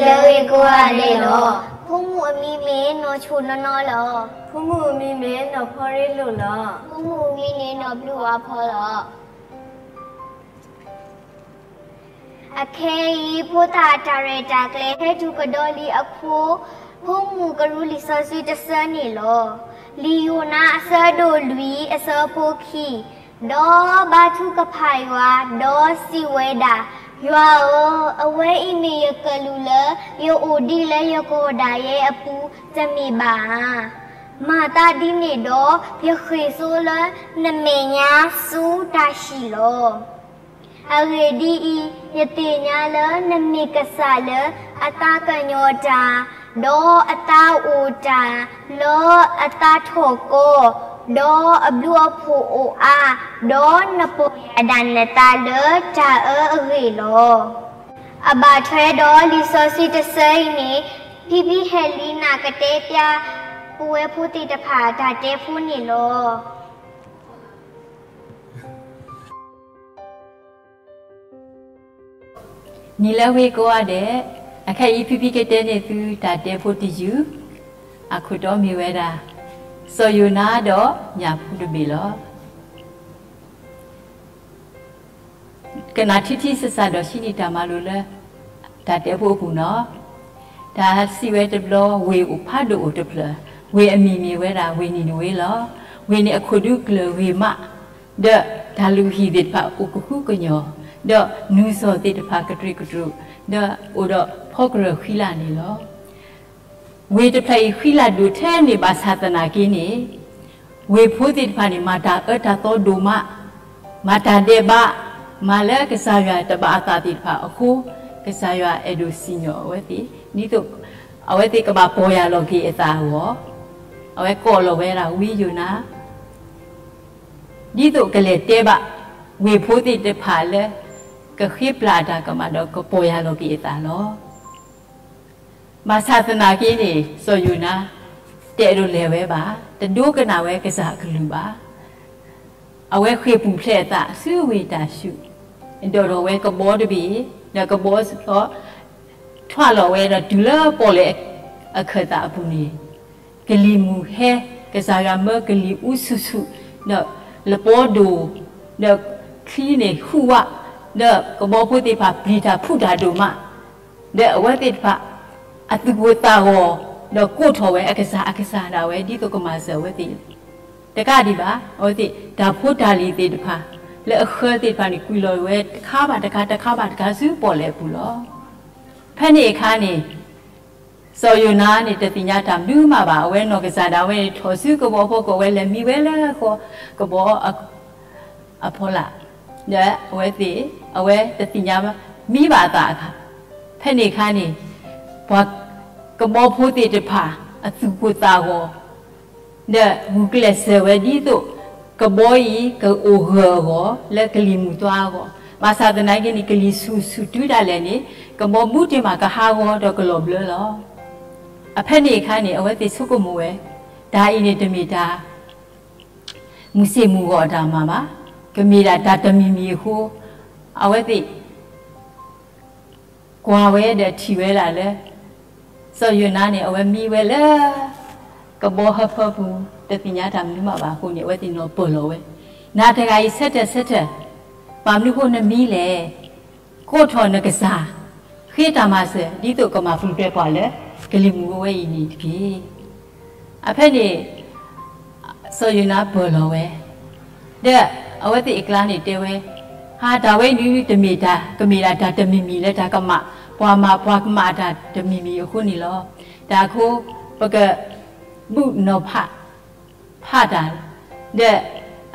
လၢအဂ့ၤကိးဂၤဒဲးလီၤ. ဖိမုၣ်အမံၤမ့ၢ်နီၢ်ဆိၣ်နီၢ်နီၢ်လီၤ. ဖိမုၣ်အမံၤမ့ၢ်နီၢ်ဖီရ့လိၣ်လီၤ. ဖိမုၣ်အမံၤန့ၣ်နီၢ်ဘျုးအါဖီလီၤ. အခဲအံၤ ဖိသၣ်အတၢ်ရဲၣ်တၢ်ကျဲၤ ဟဲတုၤကဒီးလံအဃိ, ဖိမုၣ်ကရူလံာ်စီဆှံတဆၢန့ၣ်လီၤ. လံာ်ယိၤနါအဆၢဒိၣ်လွံၢ်အဆၢဖိခံ, ဒီးဘါထုကဖၣ်ယွၤ, ဒီးစံးဝဲဒၣ်, ယွၤဧၢ, အဝဲအံၤမ့ၢ်ယကလူးလၢ ယအိၣ်ဒံးလၢယကီၢ်ဒၣ်ယဲအပူၤ တမ့ၢ်ဘၣ်ဧါ. မၤသးဒ်န့ၣ်ဒီး ယဃ့ၢ်စိလၢနမဲာ်ညါဆူတၢ်ဟံၣ်လီၤ. အဂ့ၢ်ဒ်အံၤ, ယသ့ၣ်ညါလၢနမ့ၢ်ကစၢ်လၢအသးကညီၤတၢ်, ဒီးအသးအိၣ်တၢ်, လၢအသးထီၣ်ကီ, ဒီးအဘျုးအဖှိၣ်အိၣ်အါ, ဒီးနပီၢ်ယၢ်ဒၣ်နသးလၢတၢ်အၢအဂ့ၢ်လီၤ. အဘၣ်ထွဲဒီးလံာ်စီဆှံတဆၢအံၤန့ၣ်, ဖံဖံဟဲလံနၤကတဲပျး ပဝဲဖိသ့ၣ်တဖၣ်တၢ်တဲဖိန့ၣ်လီၤ. နံၤလၢအဂ့ၤကိးဂၤဒဲး, အခဲအံၤဖံဖံကတဲန့ၢ်သုတၢ်တဲဖိတယုၢ်, အခိၣ်တီမ့ၢ်ဝဲဒၣ်, စီၤယိၤနါဒီးညၣ်ဖိတဘ့ၣ်လီၤ. ကနၣ်ထံထံဆးဆးဒီးဟံးန့ၢ်တၢ်မၤလိလၢ တၢ်တဲဖိအပူၤနီၤ. တၢ်စံးဝဲတဘျီ ဝ့ၢ်အိၣ်ဖးဒိၣ်အိၣ်တဖျၢၣ်, ဝ့ၢ်အမံၤမ့ၢ်ဝဲဒၣ်ဝ့ၢ်နံၤနဝ့လီၤ. ဝ့ၢ်န့ၣ်အခိၣ်ဒူကျၢၢ်ဂ့ၤမး, ဒီးတၢ်လုၢ်ဟံၣ်သ့ၣ်တဖၣ်အိၣ်ကဟုကညီၢ်, ဒီးနူၢ်စီၤသ့ၣ်တဖၣ်ကတြူးကတြူး, ဒီးအိၣ်ဒီးဖီကရၢၢ်ဃံလၤန့ၣ်လီၤ. ဝ့ၢ်တဖျၢၣ်အံၤဃံလၤဒိၣ်ထဲန့ၣ်ဘၣ်ဆၣ်သနာ်က့န့ၣ်, ဝ့ၢ်ဖိသ့ၣ်တဖၣ်န့ၣ် မၤတၢ်အၢတၢ်သီဒိၣ်မး, မၤတၢ်ဒဲးဘး, မၤလၢကစၢ်ယွၤတဘၣ်အသးသ့ၣ်တဖၣ်အဃိ, ကစၢ်ယွၤအဲၣ်ဒိးစံၣ်ညီၣ်အဝဲသ့ၣ်, ဒ်သိးအဝဲသ့ၣ်ကဘၣ်ပီၢ်ယၢ်လီၤက့ၤအသးအဂီၢ်, အဝဲကိးလီၤဝဲဒၣ်ဝံယိၤနါ ဒ်သိးကလဲၤတဲဘၣ် ဝ့ၢ်ဖိသ့ၣ်တဖၣ်လၢ ကဃ့ပျၢ်အတၢ်ကမၣ်ဒီးကပီၢ်ယၢ်လီၤက့ၤအသးလီၤ. ဘၣ်ဆၣ်သနာ်က့န့ၣ် စီၤယိၤနါ တအဲၣ်ဒိးလဲၤဝဲဘၣ်, တဒိကနၣ်ဝဲကစၢ်အကလုၢ်ဘၣ်. အဝဲဃ့ၢ်ပူၤဖျဲးအသးဆူဝ့ၢ်တၢ်ၡူး, ဒိးထီၣ်ဝဲကဘီတဘ့ၣ်, ဒီးကဘီ ထွးလီၤဝဲဒီးတုၤလၢပီၣ်လဲၣ်အခၢၣ်သးအပူၤန့ၣ်, ကလံၤမုၢ်ဟဲ, ကစၢ်ယွၤမၢကလံၤအူဆူၣ်ဆူၣ်, ဒီးလပီဒိၣ်, ဒီးချံန့ၣ်ဟူးဝး, ဒီးကဘီဖိသ့ၣ်တဖၣ်ပျံၤတၢ်ဖုးတၢ်ဒိၣ်မး, ဒီးအဝဲသ့ၣ်တဖၣ် အသူၣ်ကိၢ်သးဂီၤ, ဒီးကိးထီၣ်ဝဲအကစၢ်, အကစၢ်ဒၣ်ဝဲ ဒ်သိးကမၤစၢၤအဝဲသ့ၣ် တကးဒံးဘၣ်, အဝဲသ့ၣ်တၢ်ဖိတၢ်လံၤသ့ၣ်တဖၣ် လၢအဃၢသ့ၣ်တဖၣ်န့ၣ် ကွံာ်လီၤဝဲတခါဘၣ်တခါ တခါဘၣ်တခါဆူပီၣ်လဲၣ်အပူၤလီၤ. ဖဲန့ၣ်အခါန့ၣ် စီၤယိၤနါန့ၣ် တသ့ၣ်ညါတၢ်မနုၤမးဘၣ်. အဝဲနီၢ်ကစၢ်ဒၣ်ဝဲန့ၣ် ထီၣ်ဆူကဘီအဖီခိၣ် အဝဲလဲၤမံဝဲလၢဃီကဘီအဖီလာ်, ဒီးအဝဲသ့ၣ်, အဝဲတသ့ၣ်ညါမံဘၣ်အသးအခါ, ဖဲန့ၣ်အခါန့ၣ် ပှၤကဘီဖိသ့ၣ်တဖၣ် အသူၣ်ကိၢ်သးဂီၤ ဒီးဂုာ်ကျဲးစၢးဝဲဒ်သိး ကဘီအံၤကအိၣ်ဂၢၢ်အဂီၢ် လၢကလံၤမုၢ်သွါအဂီၢ်, ဘၣ်ဆၣ်သနာ်က့န့ၣ် ကလံၤဆူၣ်ဆူၣ်တုၤဒၣ်လဲာ်န့ၣ် ကဘီမူတ့ၢ်မးကဟးဂီၤဒီးကလီၤဘျၢလီၤ. အဖဲန့ၣ်အခါန့ၣ် အဝဲသ့ၣ်ဆိကမိၣ်ဝဲ, တၢ်အံၤန့ၣ်တမ့ၢ်တၢ် မုၢ်ဆ့ၣ်မုၢ်ဂီၤအတၢ်မၤဘၣ်, ကမ့ၢ်ဒၣ်တၢ်တမံၤမံၤအဃိ, အဝဲသ့ၣ် ကွၢ်ဝဲဒီးထံၣ်ဝဲဒၣ်လၢ စီၤယိၤနါန့ၣ် အဝဲမံဝဲလၢ ကဘီဟၢဖၢပူၤ တသ့ၣ်ညါတၢ်မနုၤမးဘၣ်အဃိန့ၣ် အဝဲသ့ၣ်နီၢ်ပၢၢ်လီၤဝဲ, နၤတဂၤအံၤဆၢထၢၣ်ဆၢထၢၣ်, ဘၣ်မနုၤအဃိနမံလဲၣ်. ကိးထီၣ်နကစၢ်, ဃ့တၢ်မၤစၢၤ ဒ်သိးကမၤပူၤဖျဲးပှၤလၢ ကလံၤမုၢ်ဝဲအံၤန့ၣ်တက့ၢ်. အဖဲန့ၣ် စီၤယိၤနါပၢၢ်လီၤဝဲ, ဒီးအဝဲသ့ၣ်အကျါန့ၣ်တဲဝဲ, ဟါ တၢ်ဝဲအံၤဒုးတမ့ၢ်တၢ်, ကမ့ၢ်ဒၣ်တၢ်တမံၤမံၤလၢတၢ်ကမၣ်, ပှၤမၤပှၤကမၣ်အတၢ်တမံၤမံၤအဃိန့ၣ်လီၤ. တၢ်အဃိ ပကဘူၣ်နီၤဖး ဖးတၢ်, ဒီး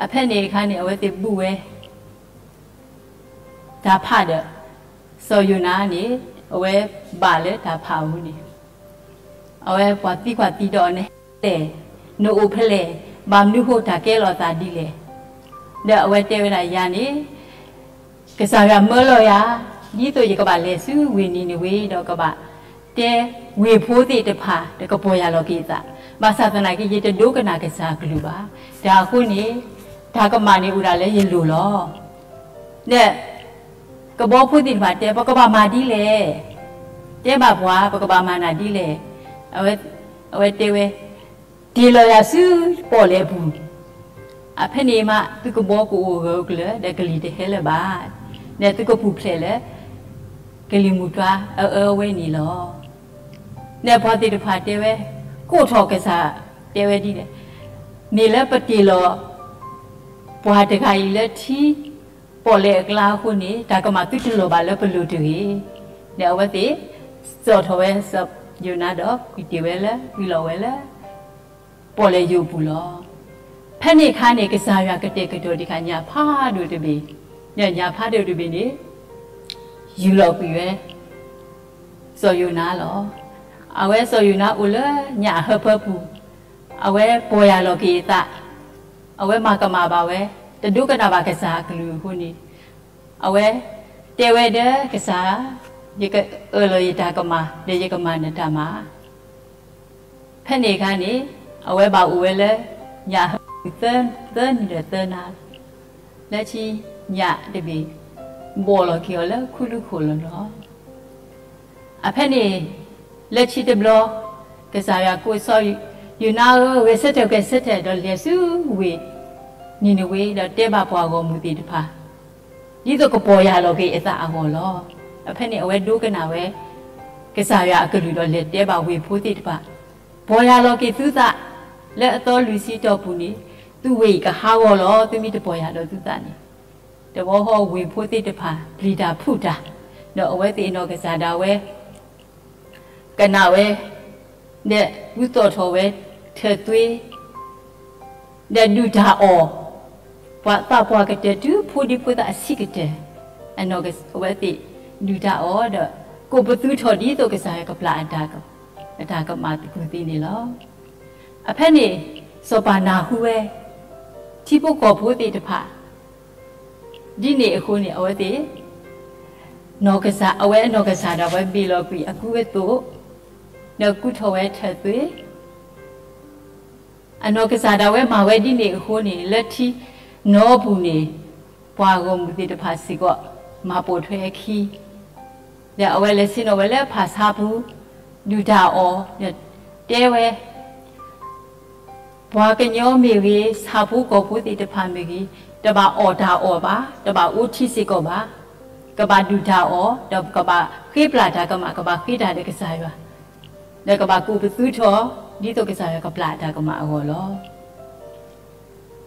အဖဲန့ၣ်အခါန့ၣ် အဝဲသ့ၣ်ဘူၣ်ဝဲ တၢ်ဖးဒီး စီၤယိၤနါန့ၣ် အဝဲဘၣ်လၢတၢ်ဖးအပူၤန့ၣ်, အဝဲပှၤသံကွၢ်သံဒီးအီၤ နဟဲဖဲလဲၣ်, နအိၣ်ဖဲလဲၣ်, ဘၣ်မနုၤဃိတၢ်ကဲလီၤသးဒ်လဲၣ်. ဒီးအဝဲတဲဝဲဒၣ် ယၤန့ၣ် ကစၢ်ယွၤမၢလီၤယၤ ဒ်သိးယကဘၣ်လဲၤဆူဝ့ၢ်နံၤနဝ့ဒီးကဘၣ်တဲဝ့ၢ်ဖိသ့ၣ်တဖၣ် ဒီးကပီၢ်ယၢ်လီၤက့ၤအသး, ဘၣ်ဆၣ်သနာ်က့ ယတဒိကနၣ်ကစၢ်အကလုၢ်ဘၣ်. တၢ်အဃိန့ၣ် တၢ်ကမၣ်န့ၣ်အိၣ်ဒၣ်လၢယလိၤလီၤ. ဒီးကဘီဖိသ့ၣ်တဖၣ်တဲ ပကဘၣ်မၤဒ်လဲၣ်. တဲဘၣ်ပှၤ ပကဘၣ်မၤနၤဒ်လဲၣ်. အဝဲတဲဝဲ, တ့ၢ်လီၤယၤဆူပီၣ်လဲၣ်အပူၤ, အဖဲန့ၣ်မး သုကဘီကအိၣ်ဂၢၢ်အိၣ်ကျၢၤ ဒီးကလံၤတဟဲလၢၤဘၣ်, ဒီးသုကပူၤဖျဲးလၢ ကလံၤမုၢ်တွၤအအၢဝဲန့ၣ်လီၤ. ဒီးပှၤသ့ၣ်တဖၣ်တဲဝဲ, ကိးထီၣ်ကစၢ်, တဲဝဲဒ်လဲၣ်, မ့ၢ်လၢပတ့ၢ်လီၤ ပှၤတဂၤအံၤလၢထံ ပီၣ်လဲၣ်အကျါအဃိန့ၣ် တၢ်ကမၣ်သုတလီၤဘၣ်လၢပလိၤတဂ့ၤ. ဒီးအဝဲသ့ၣ် စိာ်ထီၣ်ဝဲစီၤယိၤနါဒီး ကွံာ်တ့ၢ်ဝဲလၢ ကွံာ်လီၤဝဲလၢ ပီၣ်လဲၣ်ယိာ်အပူၤလီၤ. ဖဲန့ၣ်အခါန့ၣ် ကစၢ်ယွၤကတဲာ်ကတီၤဒံးခါညၣ်ဖးဒိၣ်တဘ့ၣ်, ဒီးညၣ်ဖးဒိၣ်တဘ့ၣ်န့ၣ် ယူၢ်လီၤကွံာ်ဝဲ စီၤယိၤနါလီၤ. အဝဲစီၤယိၤနါအိၣ်လၢညၣ်အဟၢဖၢပူၤ, အဝဲပီၢ်ယၢ်လီၤက့ၤအသး, အဝဲမၤကမၣ်ဘၣ်ဝဲ, တဒိကနၣ်ဘၣ်ကစၢ်အကလုၢ်အဃိန့ၣ်, အဝဲတဲဝဲဒၣ်ကစၢ်, ယကအၢၣ်လီၤယတၢ်ကမၣ် ဒီးယကမၤနတၢ်မၤ ဖဲန့ၣ်အခါန့ၣ် အဝဲဘၣ်အိၣ်ဝဲလၢ ညၣ်ဟၢဖၢပူၤသၢနံၤဒီးသၢနၤ, လၢခံညၣ်တဘ့ၣ် ဘီၣ်လီၤက့ၤအီၤလၢခူလူၢ်ခိၣ်လီၤလီၤ. အဖဲန့ၣ် လၢခံတဘျီ ကစၢ်ယွၤကိးစီၤယိၤနါဧၢ, ဂဲၤဆၢထၢၣ်ဂဲၤဆၢထၢၣ်ဒီးလဲၤဆူဝ့ၢ်နံၤနဝ့ ဒီးတဲဘၣ်ပှၤဂီၢ်မုၢ်သ့ၣ်တဖၣ် ဒ်သိးကပီၢ်ယၢ်လီၤက့ၤအသးအဂီၢ်လီၤ. အဖဲန့ၣ်အဝဲဒိကနၣ်ဝဲ ကစၢ်ယွၤအကလုၢ်ဒီးလဲၤတဲဘၣ်ဝ့ၢ်ဖိသ့ၣ်တဖၣ်, ပီၢ်ယၢ်လီၤက့ၤသုသး လၢအသီလွံၢ်ဆံတီၢ်ပူၤန့ၣ် သုဝ့ၢ်အံၤကဟးဂီၤလီၤ. သုမ့ၢ်တပီၢ်ယၢ်ဒီးသုသးန့ၣ် တဘျီဃီဝ့ၢ်ဖိသ့ၣ်တဖၣ် ပျံၤတၢ်ဖုးတၢ်, ဒီးအဝဲသ့ၣ်အနီၢ်ကစၢ်ဒၣ်ဝဲ ကနၣ်ဝဲ ဒီးကူသိးထီၣ်ဝဲ ထၢၣ်သွ့ ဒီးဒုၣ်တၢ်အီၣ် ပှၤသးပှၢ်ကတၢၢ် တုၤဖိဒံဖိသၣ်အဆံးကတၢၢ်, အဝဲသ့ၣ်ဒုၣ်တၢ်အီၣ်ဒီး ကိးပသူထီၣ်ဒ်သိးကစၢ်ယွၤကပျၢ်အတၢ်ကမၣ်သကုၤသ့န့ၣ်လီၤ. အဖဲန့ၣ် စီၤပၤနၢ်ဟူဝဲ ထံဖိကီၢ်ဖိသ့ၣ်တဖၣ် ဒ်န့ၣ်အဃိန့ၣ် အဝဲသ့ၣ် နီၢ်ကစၢ် အဝဲအနီၢ်ကစၢ်ဒၣ်ဝဲဘ့ၣ်လီၤကွံာ်အကူအသိး ဒီးကူထီၣ်ဝဲထၢၣ်သွ့ အနီၢ်ကစၢ်ဒၣ်ဝဲမၤဝဲဒ်န့ၣ်အဃိန့ၣ် လၢထံနီပူၤန့ၣ် ပှၤဂီၢ်မုၢ်သ့ၣ်တဖၣ်စ့ၢ်ကီး မၤပိာ်ထွဲအခံ ဒီးအဝဲလဲၤဆ့ၣ်နီၤဝဲလၢဖၣ်ဆါပူၤ ဒုၣ်တၢ်အီၣ် ဒီးတဲဝဲ ပှၤကညီမ့ၢ်ဂ့ၤ ဆၣ်ဖိကီၢ်ဖိသ့ၣ်တဖၣ်မ့ၢ်ဂ့ၤ တဘၣ်အီၣ်တၢ်အီၣ်ဘၣ်, တဘၣ်အိးထံစ့ၢ်ကီးဘၣ်, ကဘၣ်ဒုၣ်တၢ်အီၣ် ဒီးကဘၣ်ဃ့ပျၢ်တၢ်ကမၣ် ကဘၣ်ဃ့တၢ်ဒီးကစၢ်ယွၤ ဒီးကဘၣ်ကိးပသူထီၣ် ဒ်သိးကစၢ်ယွၤကပျၢ်တၢ်ကမၣ်အဂီၢ်လီၤ.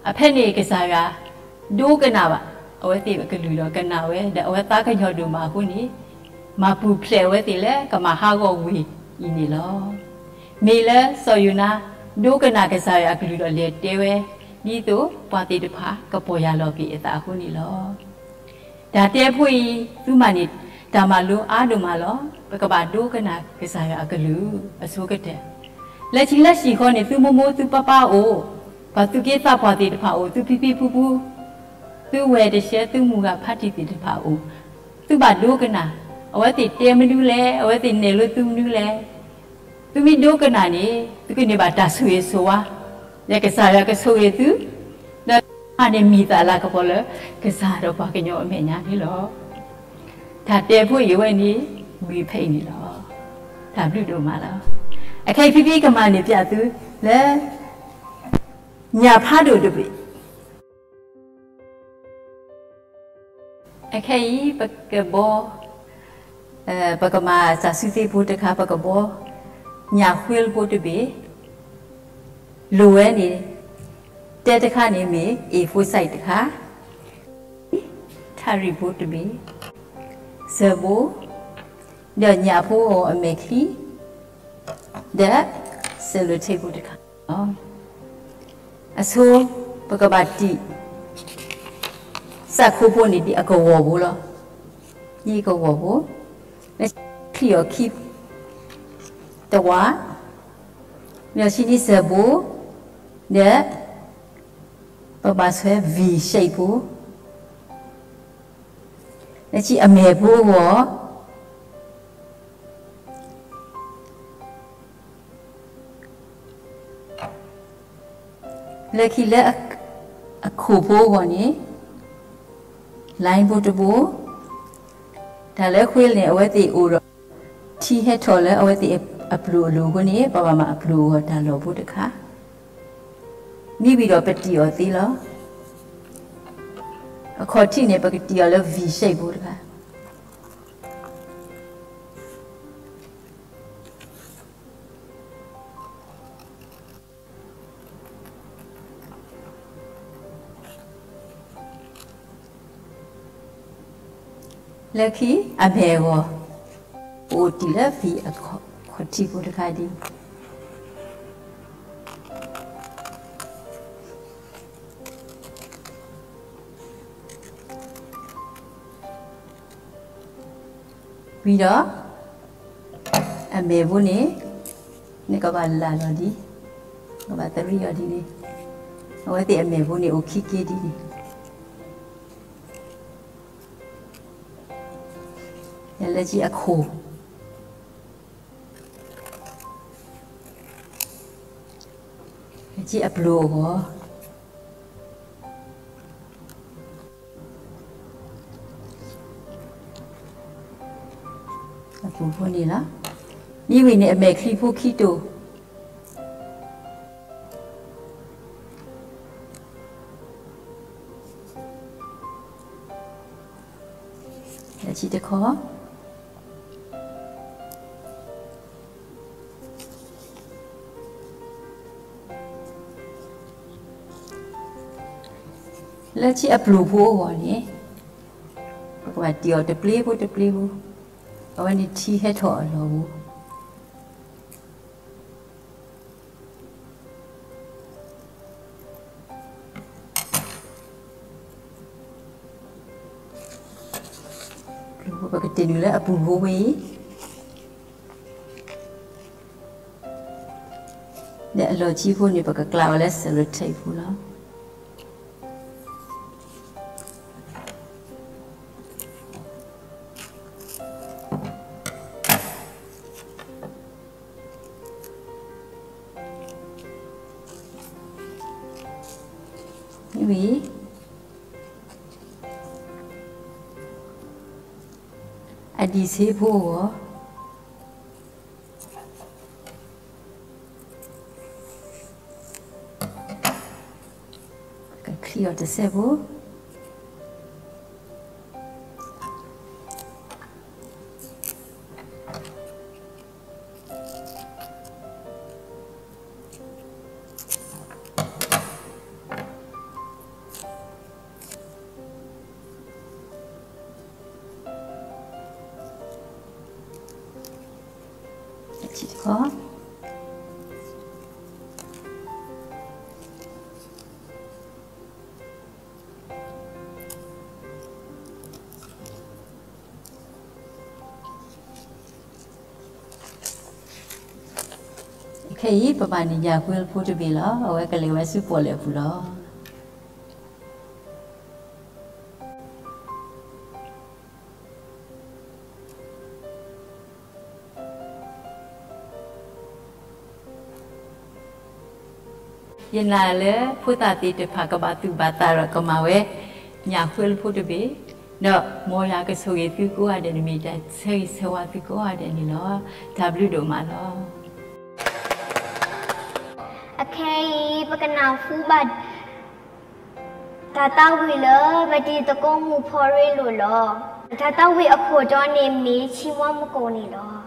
အဖဲန့ၣ်ကစၢ်ယွၤ ဒိကနၣ်ဘၣ် အဝဲသ့ၣ်အကလုၢ်ဒီးကနၣ်ဝဲ ဒီးအဝဲသးကညီၤဒိၣ်မးအဃိန့ၣ် မၤပူၤဖျဲးအဝဲသ့ၣ်လၢကမၤဟးဂီၤဝ့ၢ်အံၤန့ၣ်လီၤ. မ့ၢ်လၢစီၤယိၤနါ ဒိကနၣ်ကစၢ်ယွၤအကလုၢ်ဒီးလဲၤတဲဝဲ ဒ်သိးပှၤသ့ၣ်တဖၣ်ကပီၢ်ယၢ်လီၤက့ၤအသးအဃိန့ၣ်လီၤ. တၢ်တဲဖိအံၤ သုမၤန့ၢ်တၢ်မၤလိအါဒိၣ်မးလီၤ. ပကဘၣ်ဒိကနၣ်ကစၢ်ယွၤအကလုၢ်အဆိကတၢၢ် လၢခံလၢဟံၣ်ဃီန့ၣ် သုမိၢ်မိၢ်သုပၢ်ပၢ်အိၣ်, ပှၤသူၣ်က့သးပှၢ်သ့ၣ်တဖၣ်အိၣ်, သုဖံဖံဖုဖု သုဝဲၢ်တဆဲ သုမုၢ်ဂၤဖါတံၢ်သ့ၣ်တဖၣ်အိၣ်, သုဘၣ်ဒိကနၣ် အဝဲသ့ၣ်တဲမနုၤလဲၣ်, အဝဲသ့ၣ်နဲၣ်လိသုမနုၤလဲၣ်. သုမ့ၢ်ဒိကနၣ်န့ၣ် သုကန့ၢ်ဘၣ်တၢ်ဆိၣ်ဂ့ၤဆိၣ်ဝါ, ဒီးကစၢ်ယွၤကဆိၣ်ဂ့ၤသု, ဒီးမၤန့ၢ်မံၤသၣ်လၤကပီၤလၢ ကစၢ်ဒီးပှၤကညီအမဲာ်ညါန့ၣ်လီၤ. တၢ်တဲဖိအံၤဝဲန့ၣ် ဝံၤဖဲအံၤန့ၣ်လီၤ. တၢ်ဘျုးဒိၣ်မးလီၤ. အခဲအံၤဖံဖံကမၤန့ၢ်ပၠးသုလၢ ညၣ်ဖးဒိၣ်တဘ့ၣ် အခဲအံၤ ပကဘီ ပကမၤစၢ်စုသ့ဖိတခါ ပကဘီ ညၣ်ဃ့လဖိတဘ့ၣ် လိၣ်ဝဲန့ၣ် တဲတခါန့ၣ်မ့ၢ် A four size တခါ, ထးရံၣ်ဖိတဘ့ၣ်, စၢဘိ, ဒီးညၣ်ဖိအမဲာ်ချံ, ဒီး sellotape ဖိတခါ အဆိ ပကဘၣ်တံၢ် စးခိဖိန့ၣ် ဒ်အကဝီၤဖိလီၤ. ဒ်အကဝီၤဖိ, လၢခံအီၤခံတဝါ, လၢခံန့ၣ်စၢဘိ, ဒီး ပဘၣ်ဆွဲ V shape ဖိ, လၢခံအမဲာ်ဖိအဂီၢ် လၢခံလၢအခိၣ်ဖိအဂီၢ်န့ၣ် line ဖိတဘိ, တၢ်လၢဃ့လန့ၣ် အဝဲသ့ၣ်အိၣ်ဒီး ထံဟဲထီၣ်လၢအဝဲသ့ၣ်အပျိာ်အလိၤအဃိန့ၣ် ပဘၣ်မၤအပျိာ်အဂီၢ်တၢ်လီၢ်ဖိတခါ, မ့ၢ်ဝံၤဒီးပတံၢ်အီၤသ့လီၤ. အခီၣ်ထံးန့ၣ် ပကတံၢ်အီၤလၢ V shape ဖိတခါ. လၢခံအမဲာ်အဂီၢ်, ပအိၣ်တံၢ်လၢ V အခီၣ်ထံးဖိတခါဒ် ဝံၤဒီး အမဲာ်ဖိန့ၣ် နကဘၣ်လၢ်လီၤဒ်, ကဘၣ်သရံးအီၤဒ်န့ၣ်, အဝဲသ့ၣ်အမဲာ်ဖိန့ၣ်အိၣ်ခံက့ဒ်န့ၣ်, လၢခံအခိၣ်, လၢခံအပျိာ်အဂီၢ် အပူၤဖိန့ၣ်လီၤ. မ့ၢ်ဝံၤန့ၣ် အမဲာ်ချံဖိခံတိာ်, လၢခံတခီ လၢခံအပျိာ်ဖိအဂီၢ်န့ၣ် ပကဘၣ်တံၢ်အီၤတပျ့ဖိတပျ့ဖိ, အဝဲန့ၣ်ထံဟဲထီၣ်အလီၢ်ပူၤ ပကတ့ၢ်နုာ်လၢအပူၤဖိဝဲအံၤ, ဒီးအလီၢ်ခံဖိန့ၣ် ပကကျးအီၤလၢ sellotape ဖိလီၤ. မ့ၢ်ဝံၤ အဒံၣ်ဆ့ဖိအဂီၢ် ကချံအီၤတစဲးဖိ ခဲအံၤ ပဘၣ်န့ၢ်ညၣ်ဃ့လဖိတဘ့ၣ်လီၤ. အဝဲကလဲၤဝဲဆူပီၣ်လဲၣ်အပူၤလီၤ. ယနာ်လၢဖိသၣ်သ့ၣ်တဖၣ်ကဘၣ်သူၣ်ဘၣ်သးဒီးကမၤဝဲ ညၣ်ဃ့လဖိတဘ့ၣ်, ဒီးမ်ယွၤကဆိၣ်ဂ့ၤသုကိးဂၤဒဲးန့ၣ် မ့ၢ်တၢ်ဆၢဂ့ၤဆၢဝါသုကိးဂၤဒဲးန့ၣ်လီၤ. တၢ်ဘျုးဒိၣ်မးလီၤ. အခဲအံၤ ပကနၢ်ဟူဘၣ် တၢ်သးဝံၣ်လၢပတံၤသကိးမုၣ်ဖီရ့လိာ်လီၤ. တၢ်သးဝံၣ်အခိၣ်တီန့ၣ်မ့ၢ် ဆံမွၤမကိၣ်န့ၣ်လီၤ.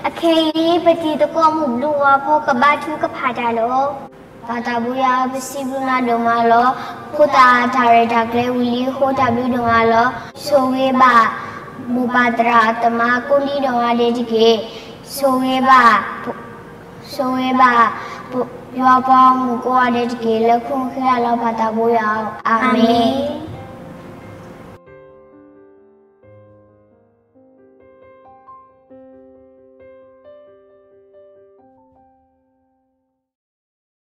အခဲအံၤ ပတံၤသကိးမုၢ်ဘျုးဝါဖီ ကဘါထုကဖၣ်တၢ်လီၤ. ပၢ်သးဘိယွၤဧၢ, ပစံးဘျုးနၤဒိၣ်မးလီၤ. ဖိသၣ်တၢ်ရဲၣ်တၢ်ကျဲၤဝံၤလံအဃိ တၢ်ဘျုးဒိၣ်မးလီၤ. ဆိၣ်ဂ့ၤဘၣ် မိၢ်ပၢ်သရၣ်သမါကိးဒံးဒိၣ်မးဒဲးတက့ၢ်. ဆိၣ်ဂ့ၤဘၣ် ဆိၣ်ဂ့ၤဘၣ် ယွၤပှၤဂီၢ်မုၢ်ကိးဂၤဒဲးတက့ၢ်. လၢခိၣ်ဃံလၤလီၤ ပၢ်သးဘိယွၤဧၢ, အၤမ့ၣ်.